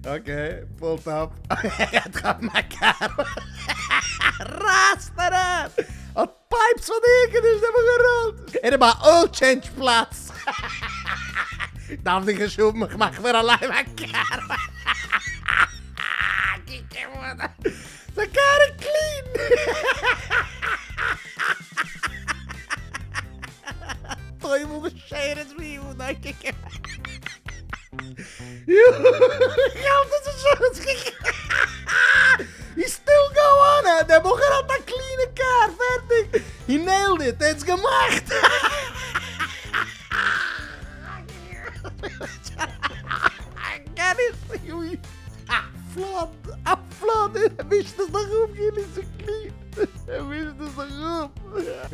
Okay, pulled up. ער כאפט א קאר. רייסט אריין! האט pipes פאר די air condition האבן געראלט. ער איז ביי oil change פלאץ. דארף דיך נישט האבן, איך מאך מיר אליין א קאר. קוק אים אן. זיין קאר איז clean. טובל ושרץ בידו, קוק אים אן. He still go on, דער בחור האט א clean ע קאר, פערטיג, he nailed it, ער האט עס געמאכט! א flood, א flood, ער ווישט עס נאך אפ כאילו ס'איז clean, ער ווישט עס נאך אפ.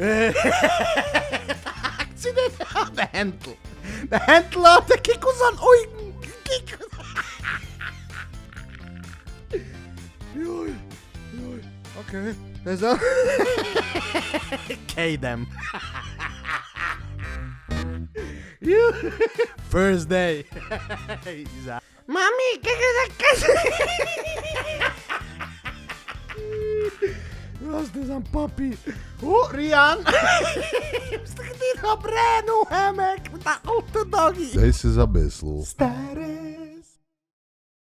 האקט צו די הענטל. די הענטל האט ער, קוק אן זיין אויגן, קוק אן. יוי, יוי, okay, דער איז קדם. First day. מאמי, קוק אן זיין קעסל. לאזט דא זיין puppy. אה, ריאן. האסט דיך געטון א brand new hammock מיט א אלטע doggy. דאס איז אביסל. סטעריק.